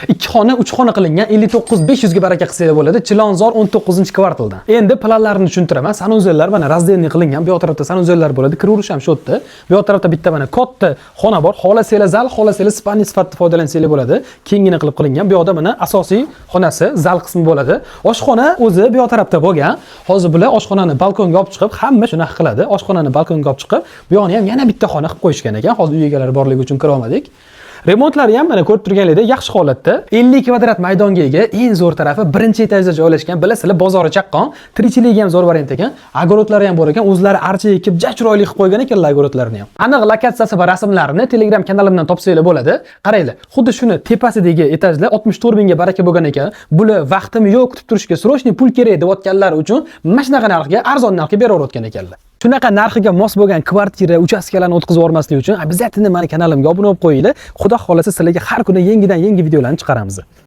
2 xona, 3 xona qilingan, 59 500 ga baraka qilsanglar bo'ladi. Chilonzor 19-kvartaldan. Endi planlarini tushuntiraman. Санузел lar mana раздельный qilingan. Bu yoq tarafda санузел lar bo'ladi. Kiraverish ham shu yerda. Bu yoq tarafda bitta mana katta xona bor. Xohlasanglar zal, xohlasanglar спальный sifatida foydalansanglar bo'ladi. Kengina qilib qilingan. Bu yoqda mana asosiy xonasi, zal qismi bo'ladi. Oshxona o'zi bu yoq tarafda bo'lgan. Hozir bular oshxonani balkonga olib chiqib, hamma shunaqa qiladi. Oshxonani balkonga olib chiqib, bu yoqni ham yana bitta xona qilib qo'yishgan ekan. Hozir uy egalari borligi uchun kira olmadik. Remontlari ham mana ko'rib turganlaringdek yaxshi holatda. 50 kvadrat maydonga ega, eng zo'r tarafi birinchi etajda joylashgan. Bilasizlar, bozori chaqqon, tirikchiligi ham zo'r variant ekan. Огород lari ham bor ekan. O'zlari archa ekib, ja chiroyli qilib qo'ygan ekanlar огород larini ham. Aniq lokatsiyasi va rasmlarini Telegram kanalimdan topsanglar bo'ladi. Qaranglar, xuddi shuni tepasidagi etajlar 64 mingga baraka bo'lgan ekan. Bular vaqtim yo'q kutib turishga, срочный pul kerak deyotganlar uchun mana shunaqa narxga, arzon narxga beraverayotgan ekanlar. Shunaqa narxiga mos bo'lgan kvartira, uchastkalarni o'tkazib yubormaslik uchun обязательно mani kanalimga obuna bo'lib qo'yinglar. Xudo xolasa, sizlarga har kuni yangidan yangi videolarni chiqaramiz.